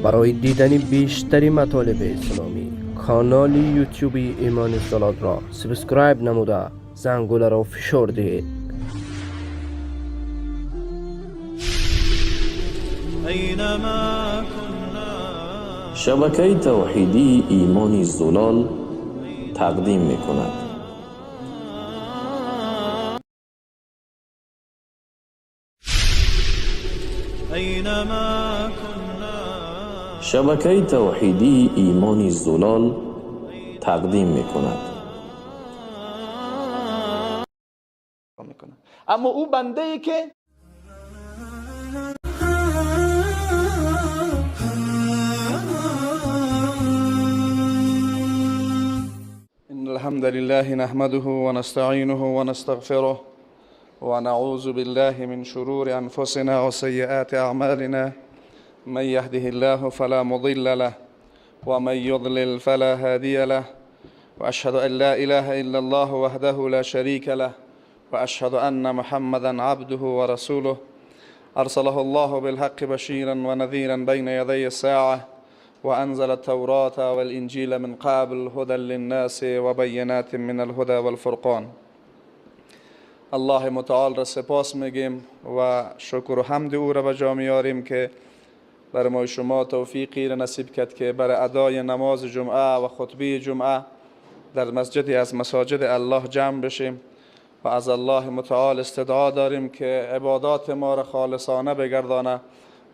برای دیدن بیشتر مطالب اسلامی کانال یوتیوب ایمان زلال را subscribe نموده زنگوله را فشار دهید. أينما كنا شبکه توحیدی ایمان زلال تقدیم میکند. أينما كنا شبکه توحیدی ایمان زلال تقدیم میکند. میکنه. اما او بنده ای که إن الحمد لله نحمده ونستعينه ونستغفره ونعوذ بالله من شرور أنفسنا وسيئات أعمالنا، من يهده الله فلا مضل له ومن يضلل فلا هادي له، وأشهد أن لا إله إلا الله وحده لا شريك له، وأشهد أن محمدا عبده ورسوله، أرسله الله بالحق بشيرا ونذيرا بين يدي الساعة، وأنزل التوراة والإنجيل من قبل هدى للناس وبينات من الهدى والفرقان. الله متعال را سپاس میگیم و شکر و حمد او را به جا میاریم که بر ما شما توفیقی را نصیب کرد که بر ادای نماز جمعه و خطبه جمعه در مسجدی از مساجد الله جمع بشیم و از الله متعال استدعا داریم که عبادات ما را خالصانه بگردانه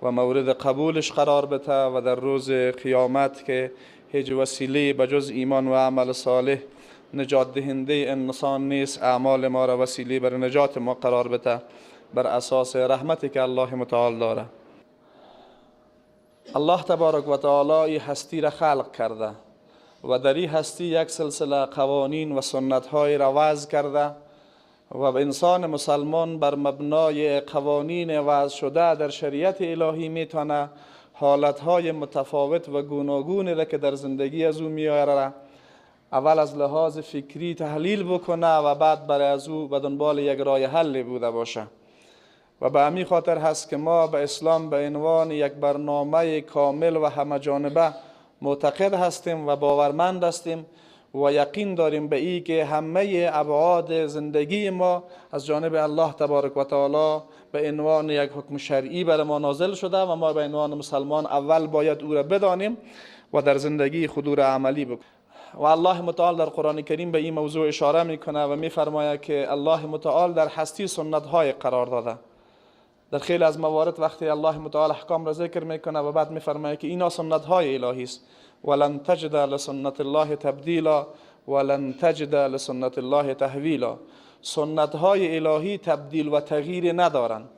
و مورد قبولش قرار بده و در روز قیامت که هیچ وسیله به جز ایمان و عمل صالح نجات دهنده انسان نیست، اعمال ما را وسیله بر نجات ما قرار بده بر اساس رحمتی که الله متعال داره. الله تبارک و تعالی این هستی را خلق کرده و در این هستی یک سلسله قوانین و سنت های را وضع کرده و انسان مسلمان بر مبنای قوانین وضع شده در شریعت الهی میتونه حالتهای متفاوت و گوناگونی را که در زندگی از او میاره اول از لحاظ فکری تحلیل بکنه و بعد برای از او به دنبال یک راه حل بوده باشه. و به همین خاطر هست که ما به اسلام به عنوان یک برنامه کامل و همه جانبه معتقد هستیم و باورمند هستیم و یقین داریم به ای که همه ابعاد زندگی ما از جانب الله تبارک و تعالی به عنوان یک حکم شرعی بر ما نازل شده و ما به عنوان مسلمان اول باید او را بدانیم و در زندگی خود او را عملی بکنیم. و الله متعال در قرآن کریم به این موضوع اشاره میکنه و میفرماید که الله متعال در هستی سنت های قرار داده. در خیلی از موارد وقتی الله متعال احکام را ذکر میکنه و بعد میفرماید که اینا سنت های الهی است، ولن تجد لسنت الله تبدیلا ولن تجد لسنت الله تحویلا. سنت های الهی تبدیل و تغییر ندارند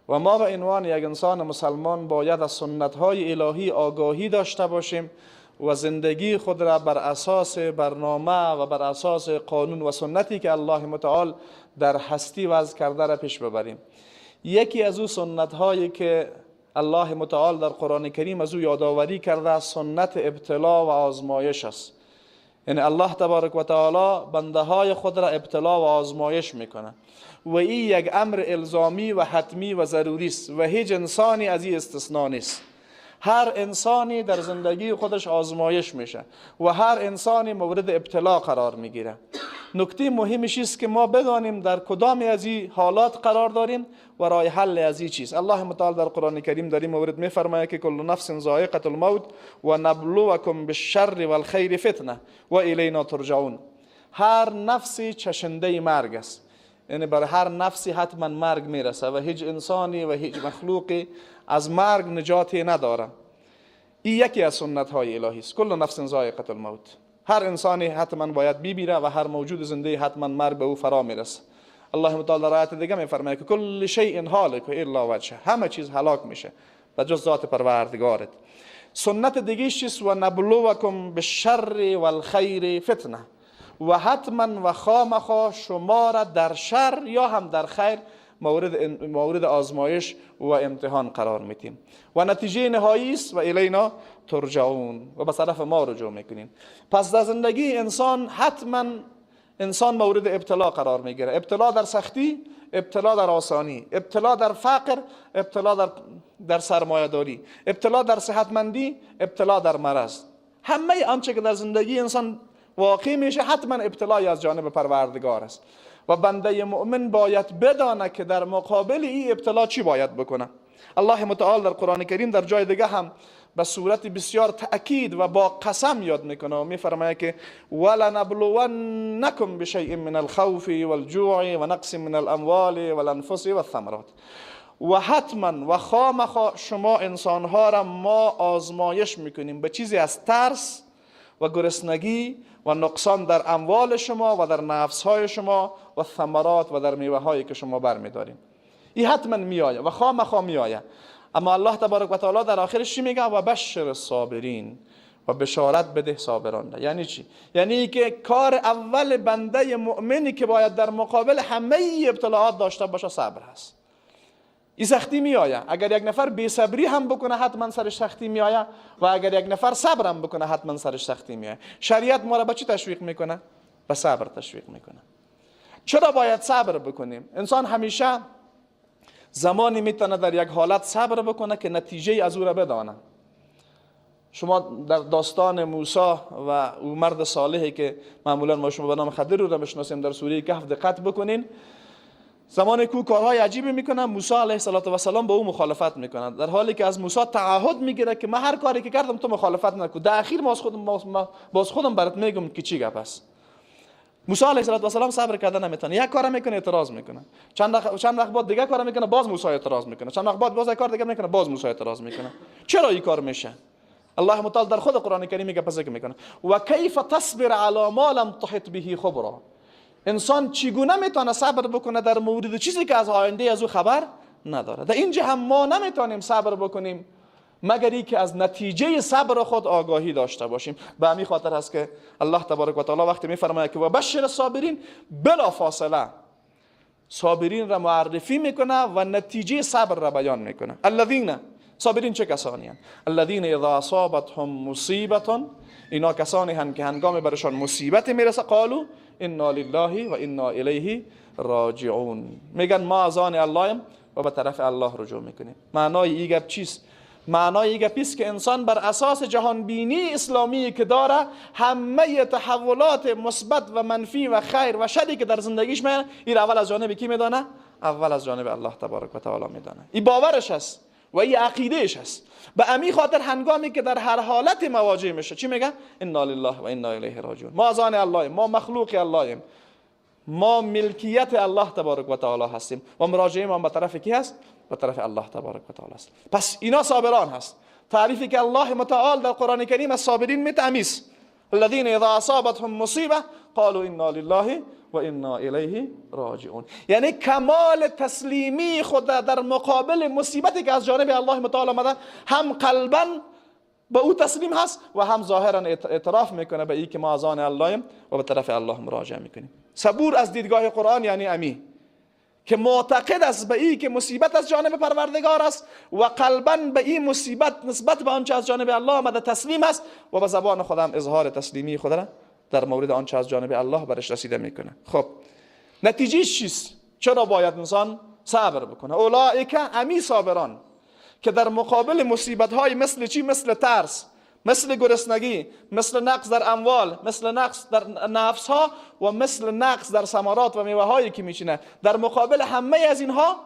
و ما به عنوان یک انسان مسلمان باید از سنت های الهی آگاهی داشته باشیم و زندگی خود را بر اساس برنامه و بر اساس قانون و سنتی که الله متعال در هستی وضع کرده را پیش ببریم. یکی از او سنت هایی که الله متعال در قرآن کریم از او یادآوری کرده سنت ابتلا و آزمایش است. یعنی الله تبارک و تعالی بنده های خود را ابتلا و آزمایش میکنه و این یک امر الزامی و حتمی و ضروری است و هیچ انسانی از این استثنا نیست. هر انسانی در زندگی خودش آزمایش میشه و هر انسانی مورد ابتلا قرار میگیره. نکته مهمش است که ما بدانیم در کدام از این حالات قرار داریم و راه حل از این چیز. الله متعال در قرآن کریم در این مورد میفرماید که کل نفس ذائقة الموت و نبلوکم بالشر والخیر فتنه و الینا ترجعون. هر نفسی چشنده مرگ است، یعنی برای هر نفسی حتما مرگ میرسه و هیچ انسانی و هیچ مخلوقی از مرگ نجاتی نداره. این یکی از سنت های الهی است، کل نفس ذائقة الموت. هر انسانی حتما باید بمیره و هر موجود زنده حتما مرگ به او فرا میرسه. الله متعال در آیت دیگه میفرماید که کل شیء هالک الا وجهه، همه چیز هلاک میشه به جز ذات پروردگارت. سنت دیگه چیست؟ و نبلوکم بالشر والخیر فتنه. و حتما و خامخا شما را در شر یا هم در خیر مورد آزمایش و امتحان قرار میتیم و نتیجه نهایی است و الینا ترجعون، و به طرف ما رجوع میکنین. پس در زندگی انسان حتما انسان مورد ابتلا قرار میگیره. ابتلا در سختی، ابتلا در آسانی، ابتلا در فقر، ابتلا در سرمایه‌داری، ابتلا در صحتمندی، ابتلا در مرض. همه آنچه که در زندگی انسان واقع میشه حتما ابتلای از جانب پروردگار است و بنده مؤمن باید بدانه که در مقابل این ابتلا چی باید بکنه. الله متعال در قرآن کریم در جای دیگه هم به صورت بسیار تأکید و با قسم یاد میکنه و میفرماید که ولنبلونکم بشیء من الخوف والجوع ونقص من الاموال والانفس والثمرات. و حتما و خامخا شما انسانها را ما آزمایش میکنیم به چیزی از ترس و گرسنگی و نقصان در اموال شما و در نفسهای شما و ثمرات و در میوه هایی که شما برمیداریم. این حتما میآید و خامخا میآید. اما الله تبارک و تعالی در آخرش چی میگه؟ و بشر الصابرین، و بشارت بده صابران. یعنی چی؟ یعنی که کار اول بنده مؤمنی که باید در مقابل همه ابتلاعات داشته باشه صبر هست. این سختی میآید. اگر یک نفر بی صبری هم بکنه حتما سرش سختی میآید و اگر یک نفر صبر هم بکنه حتما سرش سختی میآید. شریعت ما را به چی تشویق میکنه؟ به صبر تشویق میکنه. چرا باید صبر بکنیم؟ انسان همیشه زمانی میتونه در یک حالت صبر بکنه که نتیجه از او را بدانه. شما در داستان موسی و او مرد صالحی که معمولا ما شما به نام خضر رو میشناسیم در سوره کهف دقت بکنین، زمانی که او کارهای عجیبی میکنه موسی علیه السلام با او مخالفت میکنه، در حالی که از موسی تعهد میگیره که من هر کاری که کردم تو مخالفت نکن، در اخیر باز خودم برات میگم که چی گپ است. موسی علیه السلام صبر کرده نمیتونه، یک کار میکنه اعتراض میکنه، چند وقت بعد دیگه کار میکنه باز موسی اعتراض میکنه، چند وقت بعد باز یک کار دیگه میکنه باز موسی اعتراض میکنه. چرا این کار میشه؟ الله متعال در خود قرآن کریم میگه پس میکنه و کیف تصبر علی ما لم تحط به خبرا. انسان چگونه میتونه صبر بکنه در مورد چیزی که از آینده از او خبر نداره؟ در اینجا هم ما نمیتونیم صبر بکنیم مگر ای که از نتیجه صبر خود آگاهی داشته باشیم. به همین خاطر هست که الله تبارک و تعالی وقتی میفرماید که و بشر الصابرین، بلا فاصله صابرین را معرفی میکنه و نتیجه صبر را بیان میکنه. الذین، صابرین چه کسانی هستند؟ الذین اذا اصابتهم مصیبت، اینا کسانی هستند که هنگام برشان مصیبت میرسه قالوا انا لله و انا الیه راجعون، میگن ما از آن اللهیم و به طرف الله رجوع میکنیم. معنای این گپ چیست؟ معنای این گپ است که انسان بر اساس جهان بینی اسلامی که داره همه تحولات مثبت و منفی و خیر و شری که در زندگیش میاد این اول از جانب کی میدانه؟ اول از جانب الله تبارک و تعالی میدانه. این باورش است و این عقیدهش است. به امی خاطر هنگامی که در هر حالت مواجه میشه چی میگه؟ انا لله و انا الیه راجعون. ما از آن الله، ما مخلوق اللهیم، ما ملکیت الله تبارک و تعالی هستیم و مراجعه ما به طرف کی هست؟ به طرف الله تبارک و تعالی است. پس اینا صابران هست. تعریفی که الله متعال در قرآن کریم از صابرین میتمیس، الذین اذا اصابتهم مصیبه قالوا انا لله و انا الیه راجعون، یعنی کمال تسلیمی خود در مقابل مصیبتی که از جانب الله متعال آمده هم قلبا به او تسلیم هست و هم ظاهرا اعتراف میکنه به ای که ما از آن اللهیم و به طرف الله مراجعه میکنیم. صبور از دیدگاه قرآن یعنی امی که معتقد است به ای که مصیبت از جانب پروردگار است و قلبا به این مصیبت نسبت به آنچه از جانب الله آمده تسلیم است و به زبان خودم اظهار تسلیمی خود را در مورد آنچه از جانب الله برش رسیده میکنه. خب نتیجه چیست؟ چرا باید انسان صبر بکنه؟ اولئک، امی صابران که در مقابل مصیبت های مثل چی؟ مثل ترس، مثل گرسنگی، مثل نقص در اموال، مثل نقص در نفس ها و مثل نقص در ثمرات و میوه هایی که میچینه، در مقابل همه از اینها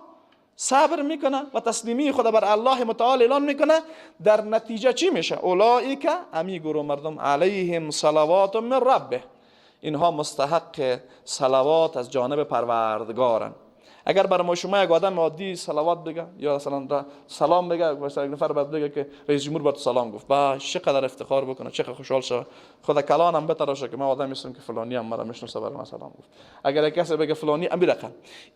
صبر میکنه و تسلیمی خود بر الله متعال اعلان میکنه. در نتیجه چی میشه؟ اولئک، امی گروه مردم، علیهم صلوات من ربه، اینها مستحق صلوات از جانب پروردگارن. اگر بر ما شما یک آدم عادی صلوات بگه یا مثلا سلام بگه، مثلا یک نفر بعد بگه که رئیس جمهور بر تو سلام گفت، با چقدر افتخار بکنه، چقدر خوشحال شه، خدا کلانم بتراشه که من آدمی هستم که فلانی هم مرا میشناسه بر من سلام گفت. اگر کسی بگه فلانی هم رقم.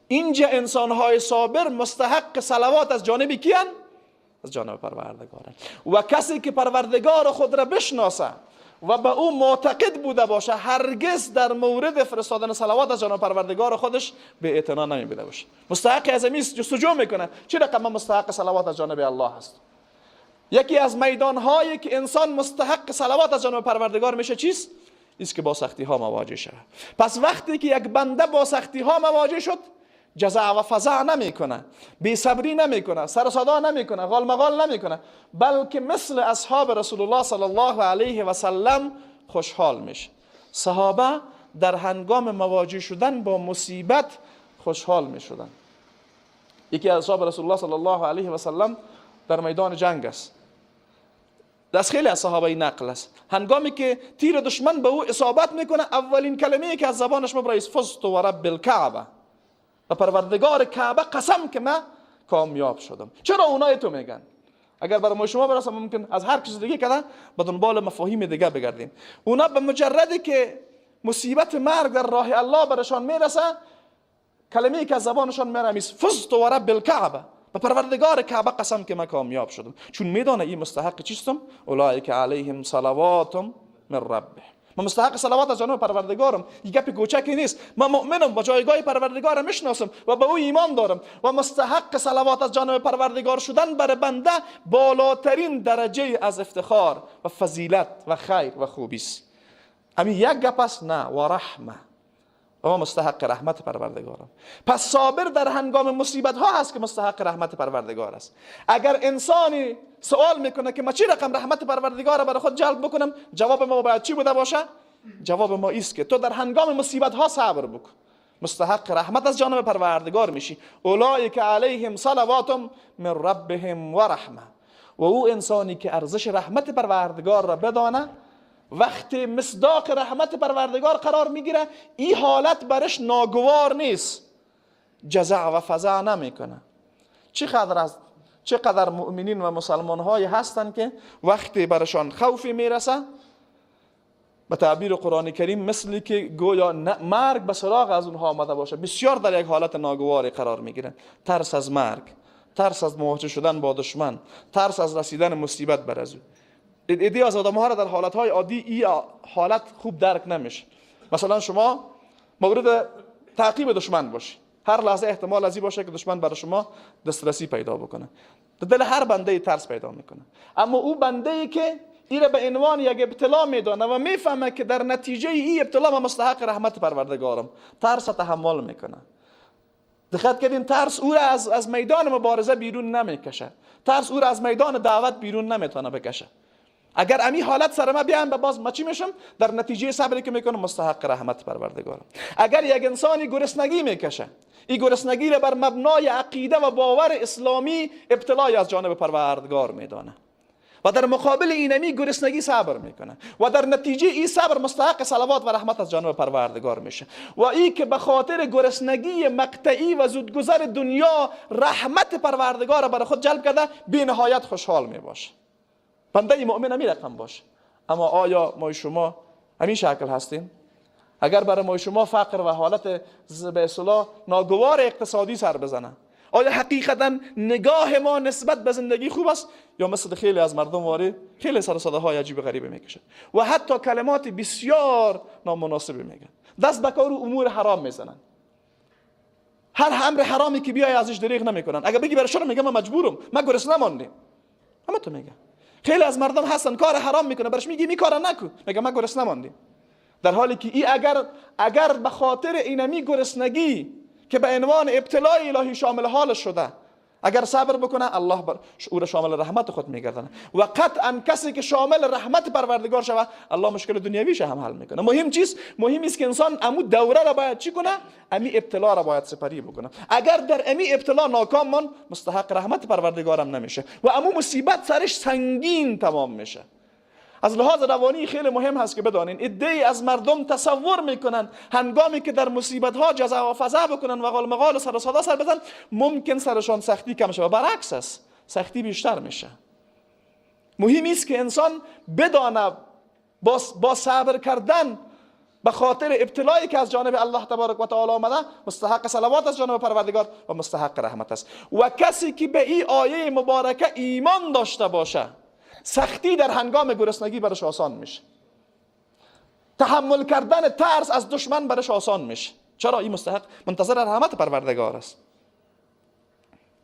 اینجا انسان‌های صابر مستحق صلوات از جانب کیان؟ از جانب پروردگارن. و کسی که پروردگار خود را بشناسه و به او معتقد بوده باشه هرگز در مورد فرستادن صلوات از جانب پروردگار خودش به اعتنا نمیبوده باشه. مستحق از امیست جستجو میکنه چه رقم مستحق صلوات از جانب الله هست. یکی از میدان هایی که انسان مستحق صلوات از جانب پروردگار میشه چیست؟ است که با سختی ها مواجه شود. پس وقتی که یک بنده با سختی ها مواجه شد، جزع و فزع نمیکنه، بی صبری نمیکنه، سر و صدا نمیکنه، غال مغال نمیکنه، بلکه مثل اصحاب رسول الله صلی الله علیه و سلم خوشحال میشه. صحابه در هنگام مواجه شدن با مصیبت خوشحال میشدن. یکی از اصحاب رسول الله صلی الله علیه و سلم در میدان جنگ است، از خیلی از صحابه نقل است، هنگامی که تیر دشمن به او اصابت میکنه، اولین کلمه که از زبانش مبرد فزت و رب الکعبه، و پروردگار کعبه قسم که من کامیاب شدم. چرا اونای تو میگن؟ اگر برای ما شما برسم ممکن از هر چیز دیگه کردن به دنبال مفاهیم دیگه بگردیم. اونا به مجردی که مصیبت مرگ در راه الله برشان میرسه، کلمه که از زبانشان میرم فزت و رب الکعبه، به پروردگار کعبه قسم که من کامیاب شدم، چون میدانه این مستحق چیستم؟ اولئک علیهم صلوات من ربهم. من مستحق صلوات از جانب پروردگارم، این گپ کوچکی نیست. من مؤمنم و جایگاه پروردگارم میشناسم و به او ایمان دارم و مستحق صلوات از جانب پروردگار شدن بر بنده بالاترین درجه از افتخار و فضیلت و خیر و خوبی است. همین یک گپ است؟ نه، و رحمه، و ما مستحق رحمت پروردگارم. پس صابر در هنگام مصیبت ها هست که مستحق رحمت پروردگار است. اگر انسانی سوال میکنه که ما چی رقم رحمت پروردگار را برای خود جلب بکنم، جواب ما باید چی بوده باشه؟ جواب ما ایست که تو در هنگام مصیبت ها صبر بکن، مستحق رحمت از جانب پروردگار میشی. اولئک علیهم صلوات من ربهم و رحمه. و او انسانی که ارزش رحمت پروردگار را بدانه، وقتی مصداق رحمت پروردگار قرار میگیره، این حالت برش ناگوار نیست، جزع و فزع نمیکنه. چقدر مؤمنین و مسلمان های هستند که وقتی برشان خوفی میرسه، به تعبیر قرآن کریم مثلی که گویا مرگ به سراغ از اونها آمده باشه، بسیار در یک حالت ناگواری قرار میگیره. ترس از مرگ، ترس از مواجه شدن با دشمن، ترس از رسیدن مصیبت بر از او. ایده از آدم ها را در حالت های عادی این حالت خوب درک نمیشه. مثلا شما مورد تعقیب دشمن باشی، هر لحظه احتمال از این باشه که دشمن برای شما دسترسی پیدا بکنه، در دل هر بنده ترس پیدا میکنه. اما او بنده ای که این را به عنوان یک ابتلا میدانه و میفهمه که در نتیجه این ابتلا من مستحق رحمت پروردگارم، ترس تحمل میکنه. دقت کردین؟ ترس او را از میدان مبارزه بیرون نمیکشه، ترس او را از میدان دعوت بیرون نمیتونه بکشه. اگر امی حالت سر ما بیام به باز ما چی میشم؟ در نتیجه صبری که میکنم مستحق رحمت پروردگارم. اگر یک انسانی گرسنگی میکشه، این گرسنگی را بر مبنای عقیده و باور اسلامی ابتلای از جانب پروردگار میدانه و در مقابل اینمی گرسنگی صبر میکنه و در نتیجه این صبر مستحق صلوات و رحمت از جانب پروردگار میشه. و ای که به خاطر گرسنگی مقطعی و زودگذر دنیا رحمت پروردگار را برای خود جلب کرده، بی نهایت خوشحال میباشه. بنده مؤمن همین رقم باشه. اما آیا ما شما همین شکل هستیم؟ اگر برای ما شما فقر و حالت به اصطلاح ناگوار اقتصادی سر بزنه، آیا حقیقتا نگاه ما نسبت به زندگی خوب است یا مثل خیلی از مردم واری خیلی سر و صداهای عجیب غریبه میکشه و حتی کلمات بسیار نامناسبی میگن، دست به کار و امور حرام میزنن، هر امر حرامی که بیای ازش دریغ نمیکنن. اگر بگی برای چرا، میگم من مجبورم، من گرسنه ماندیم. همه تو میگه خیلی از مردم هستن کار حرام میکنه، برش میگی می کار نکن، میگه من گرسنه ماندیم. در حالی که ای اگر به خاطر اینمی گرسنگی که به عنوان ابتلای الهی شامل حالش شده، اگر صبر بکنه، الله او را شامل رحمت خود میگردانه و قطعا کسی که شامل رحمت پروردگار شود، الله مشکل دنیویش هم حل میکنه. مهم چیست؟ مهم است که انسان امو دوره را باید چی کنه؟ امی ابتلا را باید سپری بکنه. اگر در امی ابتلا ناکام مان، مستحق رحمت پروردگارم نمیشه و امو مصیبت سرش سنگین تمام میشه. از لحاظ روانی خیلی مهم هست که بدانین عده‌ای از مردم تصور میکنن هنگامی که در مصیبت ها جزع و فزع بکنن و غال مغال و سر و صدا سر بزن، ممکن سرشان سختی کم شه و برعکس است، سختی بیشتر میشه. مهم است که انسان بدانه با صبر کردن به خاطر ابتلایی که از جانب الله تبارک و تعالی آمده، مستحق صلوات از جانب پروردگار و مستحق رحمت است. و کسی که به این آیه مبارکه ایمان داشته باشه، سختی در هنگام گرسنگی برش آسان میشه، تحمل کردن ترس از دشمن برش آسان میشه. چرا؟ این مستحق منتظر رحمت پروردگار است.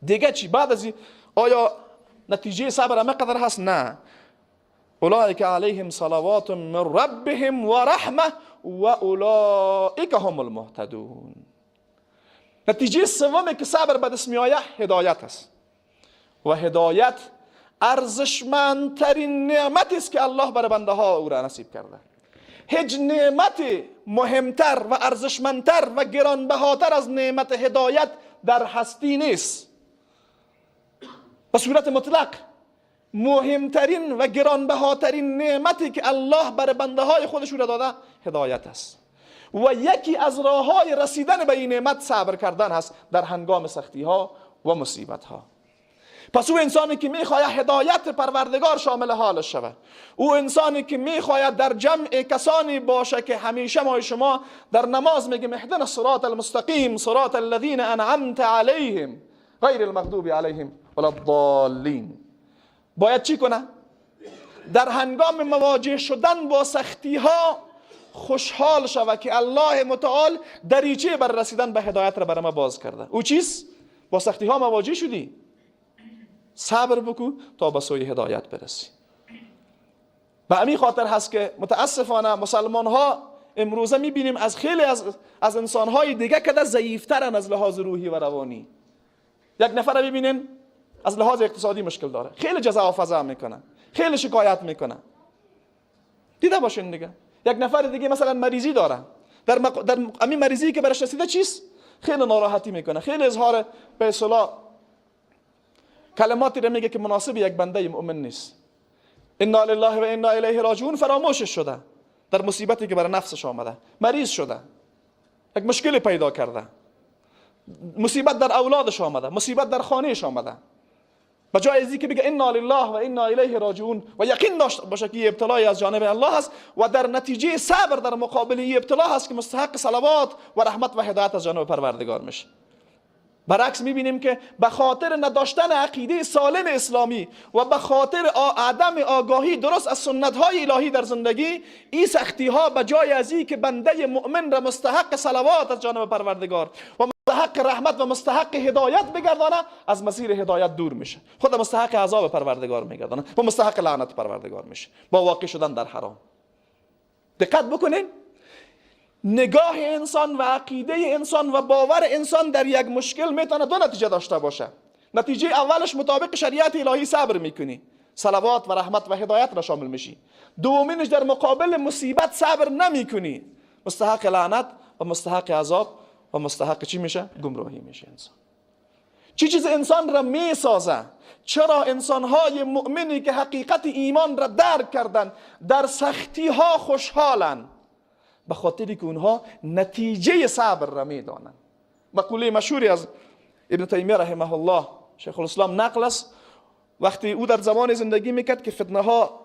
دیگه چی؟ بعد از این آیا نتیجه صبر همه قدر هست؟ نه. اولئک علیهم صلوات من ربهم و رحمه و اولئک هم المهتدون. نتیجه سومی که صبر به دست میآید هدایت است و هدایت ارزشمندترین نعمتی است که الله برای بنده ها او را نصیب کرده. هیچ نعمت مهمتر و ارزشمندتر و گرانبهاتر از نعمت هدایت در هستی نیست. به صورت مطلق مهمترین و گرانبهاترین نعمتی که الله برای بنده های خودش را داده هدایت است و یکی از راه‌های رسیدن به این نعمت صبر کردن هست در هنگام سختی ها و مصیبت ها. پس او انسانی که میخواهد هدایت پروردگار شامل حالش شود، او انسانی که میخواهد در جمع کسانی باشه که همیشه ما شما در نماز میگیم اهدنا الصراط المستقیم صراط الذین انعمت علیهم غیر المغضوب علیهم ولا الضالین، باید چی کنه؟ در هنگام مواجه شدن با سختی ها خوشحال شود که الله متعال دریچه بر رسیدن به هدایت را بر ما باز کرده. او چیز؟ با سختی ها مواجه شدی، صبر بکو تا به سوی هدایت برسی. به همین خاطر هست که متاسفانه مسلمان ها امروزه میبینیم از خیلی از انسان های دیگه که ضعیفترن از لحاظ روحی و روانی. یک نفر رو ببینین از لحاظ اقتصادی مشکل داره، خیلی جزا و فزا میکنه، خیلی شکایت میکنه، دیده باشین دیگه. یک نفر دیگه مثلا مریضی داره، در همین مریضی که برش رسیده چیست؟ خیلی ناراحتی میکنه، خیلی اظهار به اصطلاح کلماتی رو میگه که مناسب یک بنده مؤمن نیست. انا لله و انا الیه راجعون فراموشش شده در مصیبتی که برای نفسش آمده، مریض شده، یک مشکل پیدا کرده، مصیبت در اولادش آمده، مصیبت در خانهش آمده. به جای از اینکه بگه انا لله و انا الیه راجعون و یقین داشته باشه که ابتلای از جانب الله است و در نتیجه صبر در مقابل این ابتلا هست که مستحق صلوات و رحمت و هدایت از جانب پروردگار میشه. برعکس میبینیم که به خاطر نداشتن عقیده سالم اسلامی و به خاطر عدم آگاهی درست از سنت های الهی در زندگی، این سختی ها به جای از این که بنده مؤمن را مستحق صلوات از جانب پروردگار و مستحق رحمت و مستحق هدایت بگردانه، از مسیر هدایت دور میشه، خود مستحق عذاب پروردگار میگردانه و مستحق لعنت پروردگار میشه با واقع شدن در حرام. دقت بکنین، نگاه انسان و عقیده انسان و باور انسان در یک مشکل میتونه دو نتیجه داشته باشه. نتیجه اولش مطابق شریعت الهی صبر میکنی، صلوات و رحمت و هدایت را شامل میشی. دومینش در مقابل مصیبت صبر نمیکنی، مستحق لعنت و مستحق عذاب و مستحق چی میشه؟ گمراهی میشه انسان. چی چیز انسان را میسازه؟ چرا انسانهای مؤمنی که حقیقت ایمان را درک کردن در سختی ها خوشحالن؟ به خاطری که اونها نتیجه صبر را میدانند. مقوله مشهوری از ابن تیمیه رحمه الله شیخ الاسلام نقل است، وقتی او در زمان زندگی میکرد که فتنه ها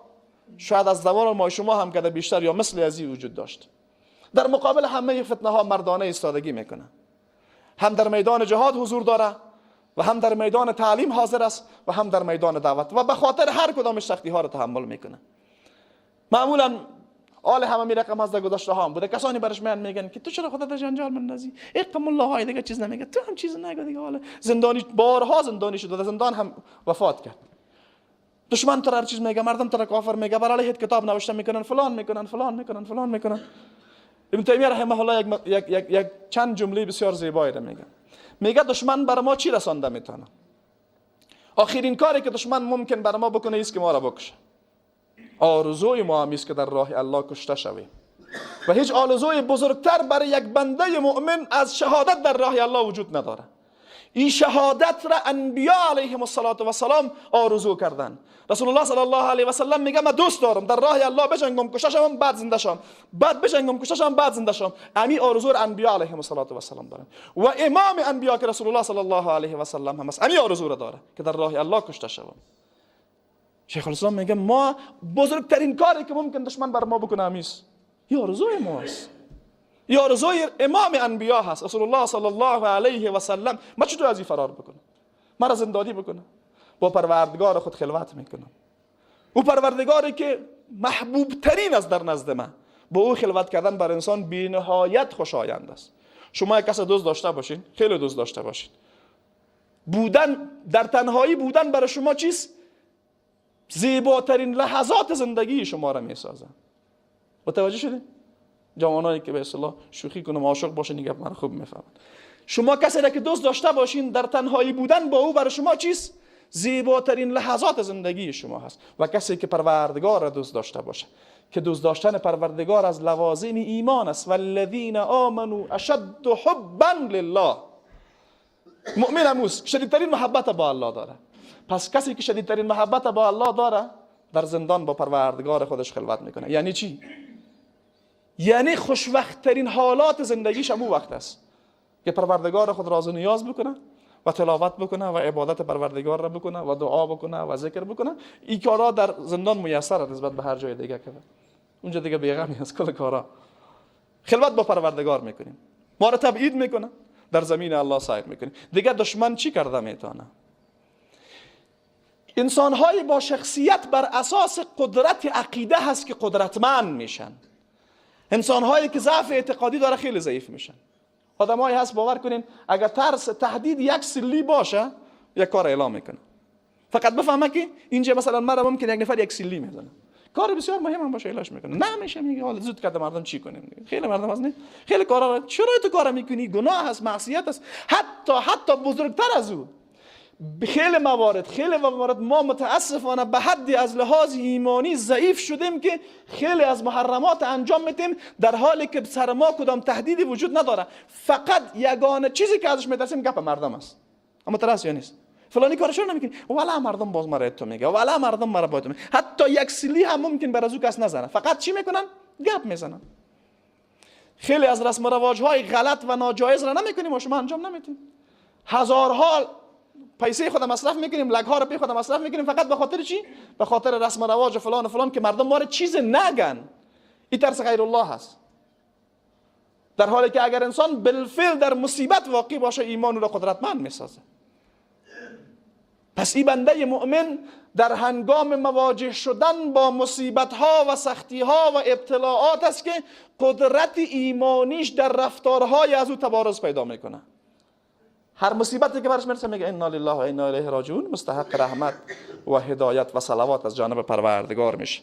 شاید از زمان ما شما هم که بیشتر یا مثل از این وجود داشت، در مقابل همه فتنه ها مردانه ایستادگی میکنه، هم در میدان جهاد حضور داره و هم در میدان تعلیم حاضر است و هم در میدان دعوت، و به خاطر هر کدامش سختی ها را تحمل میکنه. معمولا آل همه می رقم از در گذشته ها هم بوده، کسانی برش میان میگن که تو چرا خودت جنجال مندازی، اقم الله های دیگه چیز نمیگه، تو هم چیز نگو دیگه. حالا زندانی، بارها زندانی شد و در زندان هم وفات کرد. دشمن تو هر چیز میگه، مردم تو کافر میگه، برای علیهت کتاب نوشته میکنن، فلان میکنن، فلان میکنن، فلان میکنن. ابن تیمیه رحمه الله یک چند جمله بسیار زیبایی را میگه. میگه دشمن بر ما چی رسانده میتونه؟ آخرین کاری که دشمن ممکن بر ما بکنه ایست که ما را بکشه. آرزوی ما هم است که در راه الله کشته شویم و هیچ آرزوی بزرگتر برای یک بنده مؤمن از شهادت در راه الله وجود نداره. این شهادت را انبیا علیهم الصلاة والسلام آرزو کردن. رسول الله صلی الله علیه و سلم میگه من دوست دارم در راه الله بجنگم کشته شوم بعد زنده شوم، بعد بجنگم کشته شوم بعد زنده شوم. امی آرزو را انبیا علیهم الصلاة والسلام دارن و امام انبیا که رسول الله صلی الله علیه و سلم هم است امی آرزو را داره که در راه الله کشته شوم. شیخ الاسلام میگه ما بزرگترین کاری که ممکن دشمن بر ما بکنه همیست، یه آرزوی ماست، یه آرزوی امام انبیا هست رسول الله صلی الله علیه و سلم. ما چطور از این فرار بکنم؟ مرا زندانی بکنه، با پروردگار خود خلوت میکنم، او پروردگاری که محبوب ترین است در نزد من، با او خلوت کردن بر انسان بی نهایت خوشایند است. شما یک کس دوست داشته باشین، خیلی دوست داشته باشین، بودن در تنهایی بودن برای شما چیست؟ زیباترین لحظات زندگی شما را میسازه. متوجه شدید؟ جوانایی که به اصطلاح شوخی کنم عاشق باشن این گپ من خوب میفهمن. شما کسی را که دوست داشته باشین در تنهایی بودن با او برای شما چیست؟ زیباترین لحظات زندگی شما هست. و کسی که پروردگار را دوست داشته باشه، که دوست داشتن پروردگار از لوازم ایمان است. والذین آمنوا اشد حبا لله. مؤمن اموس شدیدترین محبت با الله داره. پس کسی که شدیدترین محبت با الله داره در زندان با پروردگار خودش خلوت میکنه. یعنی چی؟ یعنی خوشوقت ترین حالات زندگیش همون وقت است که پروردگار خود راز و نیاز بکنه و تلاوت بکنه و عبادت پروردگار را بکنه و دعا بکنه و ذکر بکنه. این کارا در زندان میسر نسبت به هر جای دیگه که اونجا دیگه بیغمی است. کل کارا خلوت با پروردگار میکنیم، ما را تبعید میکنه، در زمین الله صاحب میکنیم. دیگه دشمن چی کرده میتونه؟ انسان‌های با شخصیت بر اساس قدرت عقیده هست که قدرتمند میشن. انسان‌هایی که ضعف اعتقادی داره خیلی ضعیف میشن. آدمایی هست باور کنین اگر ترس تهدید یک سلی باشه یک کار اعلام میکنه، فقط بفهمه که اینجا مثلا مرا ممکن یک نفر یک سلی میزنه، کار بسیار مهم هم باشه اعلامش میکنه. نمیشه، میگه حالا زود کرده مردم چی کنیم. خیلی مردم هست نه خیلی کارا چرا تو کارا میکنی، گناه هست، معصیت است. حتی بزرگتر از او خیلی موارد ما متاسفانه به حدی از لحاظ ایمانی ضعیف شدیم که خیلی از محرمات انجام میدیم در حالی که سر ما کدام تهدیدی وجود نداره. فقط یگانه چیزی که ازش میترسیم گپ مردم است. اما ترس یا نیست؟ فلانی کارش رو نمیکنی، ولا مردم باز مرا تو میگه، ولا مردم مرا باید میگه. حتی یک سلی هم ممکن بر از او کس نزنه، فقط چی میکنن؟ گپ میزنن. خیلی از رسم و رواج های غلط و ناجایز را نمیکنیم و شما انجام نمیدیم. هزارها پیسه خود مصرف میکنیم، لگ ها رو پی خود مصرف میکنیم، فقط به خاطر چی؟ به خاطر رسم و رواج فلان و فلان که مردم ما رو چیز نگن. این ترس غیر الله هست. در حالی که اگر انسان بالفعل در مصیبت واقع باشه ایمان او را قدرتمند میسازه. پس این بنده مؤمن در هنگام مواجه شدن با مصیبت ها و سختی ها و ابتلاعات است که قدرت ایمانیش در رفتارهای از او تبارز پیدا میکنه. هر مصیبتی که برش میرسه میگه انا لله و انا الیه راجعون، مستحق رحمت و هدایت و صلوات از جانب پروردگار میشه.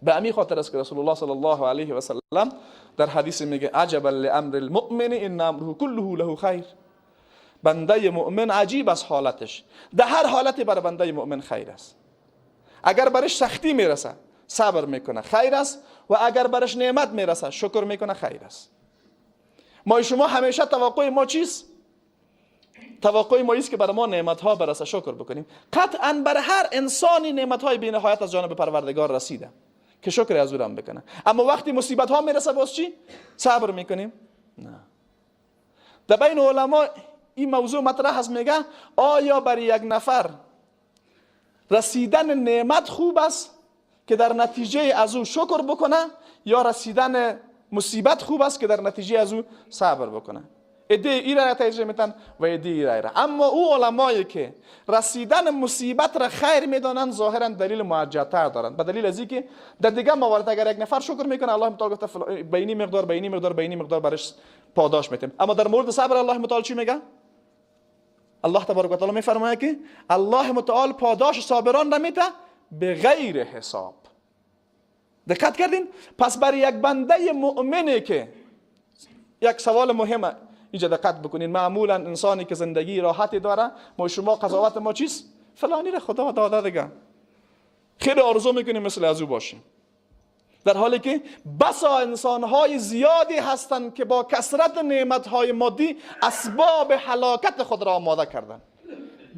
به همین خاطر است که رسول الله صلی الله علیه و سلم در حدیث میگه عجبا لامر المؤمن ان امره كله له خیر. بنده مؤمن عجیب از حالتش، در هر حالتی برای بنده مؤمن خیر است. اگر برش سختی میرسه صبر میکنه خیر است، و اگر برش نعمت میرسه شکر میکنه خیر است. ما شما همیشه توقع ما چیست؟ توقع ما ایست که برای ما نعمت ها برسه شکر بکنیم. قطعا بر هر انسانی نعمت های بی نهایت از جانب پروردگار رسیده که شکر از او هم بکنه. اما وقتی مصیبت ها میرسه باز چی؟ صبر میکنیم؟ نه. در بین علما این موضوع مطرح است، میگه آیا برای یک نفر رسیدن نعمت خوب است که در نتیجه از او شکر بکنه، یا رسیدن مصیبت خوب است که در نتیجه از او صبر بکنه؟ ایده ای را ترجیح میتن و ایده ای را. اما او علمایی که رسیدن مصیبت را خیر میدانند ظاهرا دلیل موجه‌تر دارند، به دلیل از اینکه در دیگه موارد اگر یک نفر شکر میکنه الله متعال گفته به اینی مقدار به اینی مقدار به اینی مقدار برش پاداش میتیم. اما در مورد صبر الله متعال چی میگه؟ الله تبارک و تعالی میفرماید که الله متعال پاداش صابران را میده به غیر حساب. دقت کردین؟ پس برای یک بنده مؤمنه که یک سوال مهمه اینجا دقت بکنین، معمولا انسانی که زندگی راحتی داره، ما شما قضاوت ما چیست؟ فلانی را خدا داده دیگه، خیلی آرزو میکنیم مثل از او باشیم، در حالی که بسا انسانهای زیادی هستند که با کثرت نعمتهای مادی اسباب هلاکت خود را آماده کردند.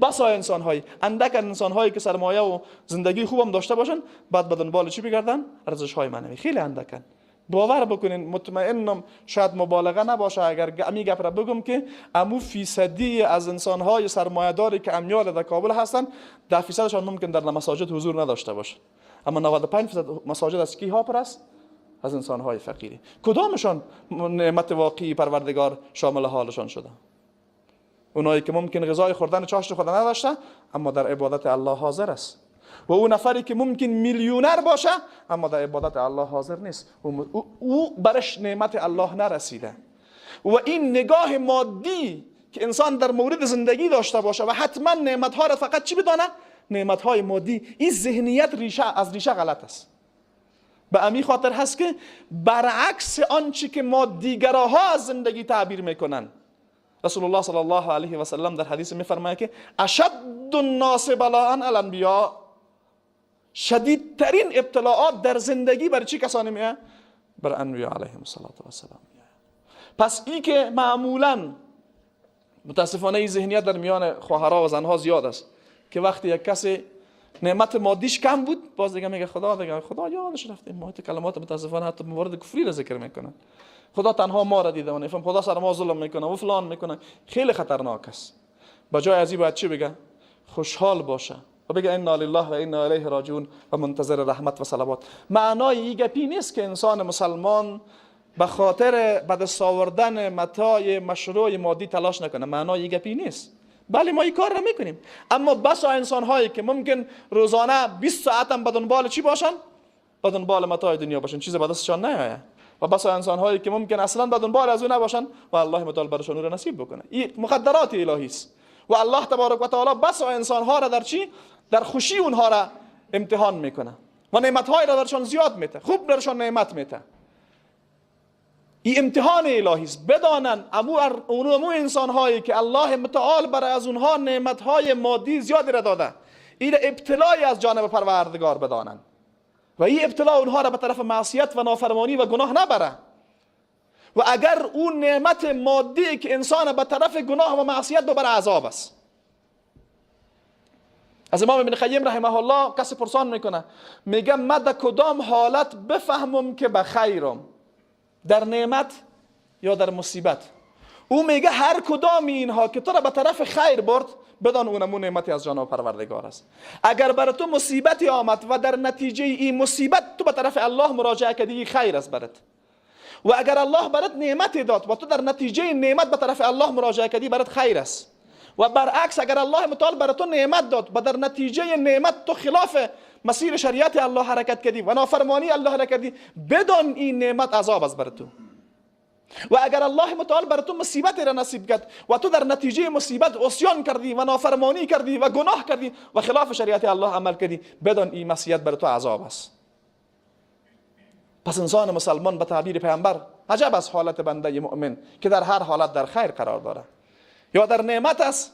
بسا انسانهای، اندک انسانهایی که سرمایه و زندگی خوبم داشته باشن بعد به دنبال چی بگردن؟ ارزش‌های معنوی. خیلی اندکن. باور بکنین، مطمئنم شاید مبالغه نباشه اگر امی گپ را بگم که امو فیصدی از انسانهای سرمایه‌داری که امیال در کابل هستن 10% ممکن در مساجد حضور نداشته باشه، اما 95% مساجد از کی ها پر است؟ از انسانهای فقیری. کدامشان نعمت واقعی پروردگار شامل حالشان شده؟ اونایی که ممکن غذای خوردن چاشت خود نداشته اما در عبادت الله حاضر است، و او نفری که ممکن میلیونر باشه اما در عبادت الله حاضر نیست، او برش نعمت الله نرسیده. و این نگاه مادی که انسان در مورد زندگی داشته باشه و حتما نعمتها را فقط چی بدانه؟ نعمت‌های مادی، این ذهنیت ریشه از ریشه غلط است. به امی خاطر هست که برعکس آنچه که ما دیگرها از زندگی تعبیر میکنن، رسول الله صلی الله علیه و سلم در حدیث میفرماید که اشد الناس بلاء الانبیاء، شدیدترین ابتلاعات در زندگی بر چه کسانی میاد؟ بر انبیاء علیهم الصلاة والسلام. پس ای که معمولا متاسفانه این ذهنیت در میان خواهرها و زنها زیاد است که وقتی یک کسی نعمت مادیش کم بود، باز دیگه میگه خدا دیگه خدا یادش رفته. ما کلمات متاسفانه حتی موارد کفری را ذکر میکنن، خدا تنها ما را دیده و نفهم، خدا سر ما ظلم میکنه و فلان میکنه. خیلی خطرناک است. با جای از این باید چی بگه؟ خوشحال باشه و بگه انا لله و انا الیه راجعون و منتظر رحمت و صلوات. معنای این گپی نیست که انسان مسلمان به خاطر به دست آوردن متاع مشروع مادی تلاش نکنه. معنای این گپی نیست. بله ما این کار را میکنیم، اما بسا انسان هایی که ممکن روزانه 20 ساعت هم به دنبال چی باشن؟ به دنبال متاع دنیا باشن، چیز به دستشان نیایه. و بسا انسان هایی که ممکن اصلا به دنبال از او نباشن و الله متعال برشان او را نصیب بکنه. این مقدرات الهی است و الله تبارک و تعالی بسا انسان ها را در چی؟ در خوشی اونها را امتحان میکنه و نعمت های را درشان زیاد میته، خوب درشان نعمت میته. این امتحان الهی است. بدانن امو انسان هایی که الله متعال برای از اونها نعمت های مادی زیادی را داده، این ابتلای از جانب پروردگار بدانن و این ابتلا اونها را به طرف معصیت و نافرمانی و گناه نبره. و اگر اون نعمت مادی که انسان به طرف گناه و معصیت ببره، عذاب است. از امام ابن قیم رحمه الله کسی پرسان میکنه، میگه من در کدام حالت بفهمم که به خیرم، در نعمت یا در مصیبت؟ او میگه هر کدام اینها که تو را به طرف خیر برد، بدان اونمو نعمتی از جانب پروردگار است. اگر بر تو مصیبتی آمد و در نتیجه این مصیبت تو به طرف الله مراجعه کردی، خیر است برات. و اگر الله برات نعمتی داد و تو در نتیجه نعمت به طرف الله مراجعه کردی، برات خیر است. و برعکس اگر الله متعال بر تو نعمت داد و در نتیجه نعمت تو خلاف مسیر شریعت الله حرکت کردی و نافرمانی الله را کردی، بدان این نعمت عذاب است بر تو. و اگر الله متعال بر تو مصیبت را نصیب کرد و تو در نتیجه مصیبت عصیان کردی و نافرمانی کردی و گناه کردی و خلاف شریعت الله عمل کردی، بدان این مصیبت بر تو عذاب است. پس انسان مسلمان به تعبیر پیامبر، عجب از حالت بنده مؤمن که در هر حالت در خیر قرار داره، یا در نعمت است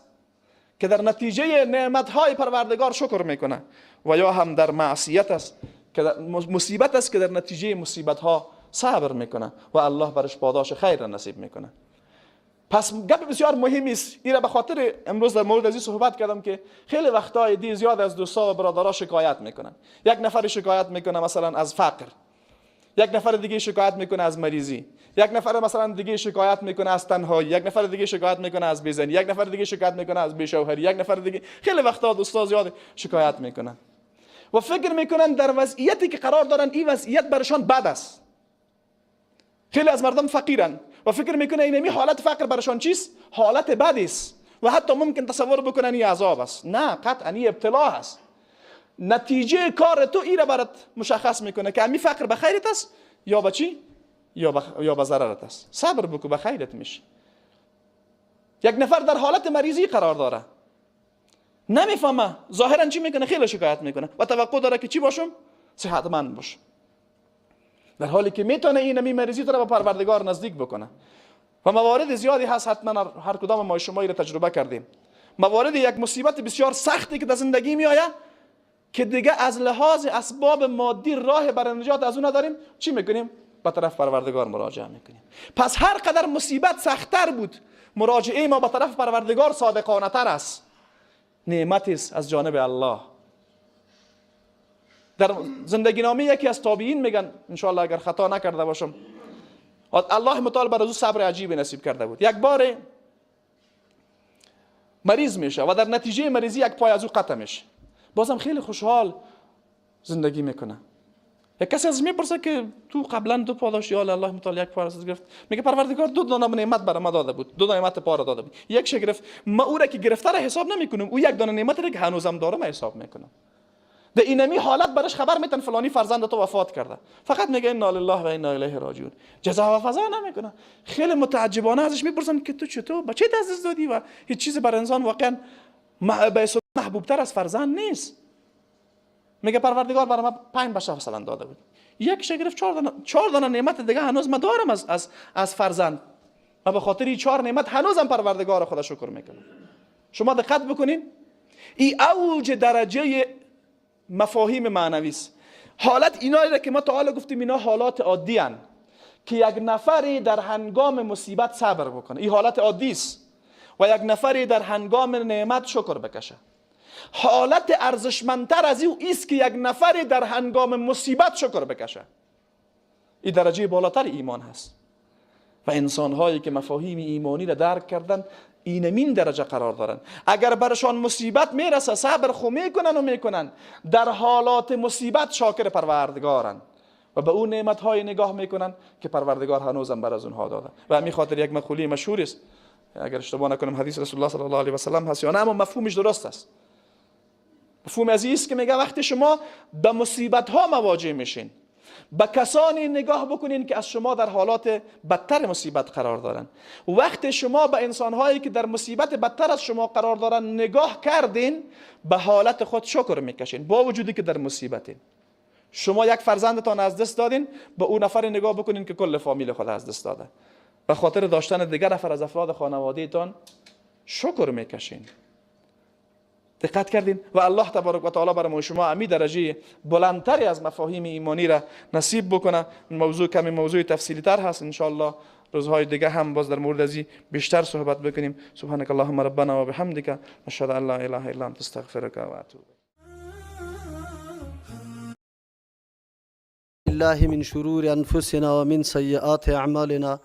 که در نتیجه نعمت‌های پروردگار شکر میکنه، و یا هم در معصیت است که در مصیبت است که در نتیجه مصیبت‌ها صبر میکنه و الله برش پاداش خیر را نصیب میکنه. پس گپ بسیار مهمی است. این را به خاطر امروز در مورد از این صحبت کردم که خیلی وقتای دی زیاد از دوستا و برادرها شکایت میکنن. یک نفر شکایت میکنه مثلا از فقر، یک نفر دیگه شکایت میکنه از مریضی، یک نفر مثلا دیگه شکایت میکنه از تنهایی، یک نفر دیگه شکایت میکنه از بیزنی، یک نفر دیگه شکایت میکنه از بیشوهری، یک نفر دیگه. خیلی وقتا دوستا زیاد شکایت میکنن و فکر میکنن در وضعیتی که قرار دارن این وضعیت برشان بد است. خیلی از مردم فقیرن و فکر میکنه اینمی حالت فقر برشان چیست؟ حالت بد است و حتی ممکن تصور بکنن این عذاب است. نه، قطعا این ابتلا است. نتیجه کار تو این را برات مشخص میکنه که امی فقر به خیرت است یا به چی؟ یا به ضررت است. صبر بکو، به خیرت میشه. یک نفر در حالت مریضی قرار داره، نمیفهمه ظاهرا چی میکنه، خیلی شکایت میکنه و توقع داره که چی باشم؟ صحتمند باشم، در حالی که میتونه این امی مریضی تو را به پروردگار نزدیک بکنه. و موارد زیادی هست، حتما هر کدام ما شما را تجربه کردیم، موارد یک مصیبت بسیار سختی که در زندگی میآید که دیگه از لحاظ اسباب مادی راه برای نجات از اون نداریم، چی میکنیم؟ به طرف پروردگار مراجعه میکنیم. پس هر قدر مصیبت سختتر بود، مراجعه ما به طرف پروردگار صادقانه تر است. نعمت است از جانب الله. در زندگی نامه یکی از تابعین میگن، انشاءالله اگر خطا نکرده باشم، الله متعال بر از او صبر عجیبی نصیب کرده بود. یک بار مریض میشه و در نتیجه مریضی یک پای از او قطع میشه. بازم خیلی خوشحال زندگی میکنه. یک کسی از میپرسه که تو قبلا دو پا داشتی، حالا الله متعال یک پا را گرفت. میگه پروردگار دو دانه نعمت برای ما داده بود، دو نعمت پا را داده بود، یک شه گرفت. ما او را که گرفته را حساب نمیکنم، او یک دانه نعمت را که هنوزم دارم حساب میکنم. در اینمی حالت برش خبر میتن فلانی فرزند تو وفات کرده، فقط میگه انا لله و انا الیه راجعون، جزا و فضا نمیکنه. خیلی متعجبانه ازش میپرسن که تو چطور با چه دست دادی و هیچ چیز بر انسان واقعا محبوبتر از فرزند نیست. میگه پروردگار برای من 5 بچه مثلا داده بود، یکیش گرفت، 4 دانه نعمت دیگه هنوز من دارم از فرزند. و به خاطر این 4 نعمت هنوزم پروردگار خدا شکر میکنم. شما دقت بکنین، این اوج درجه مفاهیم معنوی است. حالت اینا که ما تا حالا گفتیم اینا حالات عادی هن که یک نفری در هنگام مصیبت صبر بکنه، این حالت عادی است، و یک نفری در هنگام نعمت شکر بکشه. حالت ارزشمندتر از او است که یک نفری در هنگام مصیبت شکر بکشه. این درجه بالاتر ایمان هست. و انسان هایی که مفاهیم ایمانی را درک کردن اینمین درجه قرار دارن. اگر برشان مصیبت میرسه صبر خو میکنن و میکنن، در حالات مصیبت شاکر پروردگارن و به اون نعمت های نگاه میکنن که پروردگار هنوزم بر از اونها داده. و همین خاطر یک مقوله مشهور است، اگر اشتباه نکنم حدیث رسول الله صلی الله علیه و سلم هست یا نه، اما مفهومش درست است. مفهوم از است که میگه وقتی شما به مصیبت ها مواجه میشین، به کسانی نگاه بکنین که از شما در حالات بدتر مصیبت قرار دارن. وقتی شما به انسانهایی که در مصیبت بدتر از شما قرار دارن نگاه کردین، به حالت خود شکر میکشین با وجودی که در مصیبتین. شما یک فرزندتان از دست دادین، به اون نفر نگاه بکنین که کل فامیل خود از دست داده. به خاطر داشتن دیگر نفر از افراد خانوادهتان شکر میکشین. دقت کردین؟ و الله تبارک و تعالی برای شما امی درجه بلندتری از مفاهیم ایمانی را نصیب بکنه. موضوع کمی موضوع تفصیلی تر هست، ان شاء الله روزهای دیگه هم باز در مورد ازی بیشتر صحبت بکنیم. سبحانك اللهم ربنا و بحمدک، اشهد ان لا اله الا انت، استغفرک و اتوب. الله من شرور انفسنا ومن سیئات اعمالنا.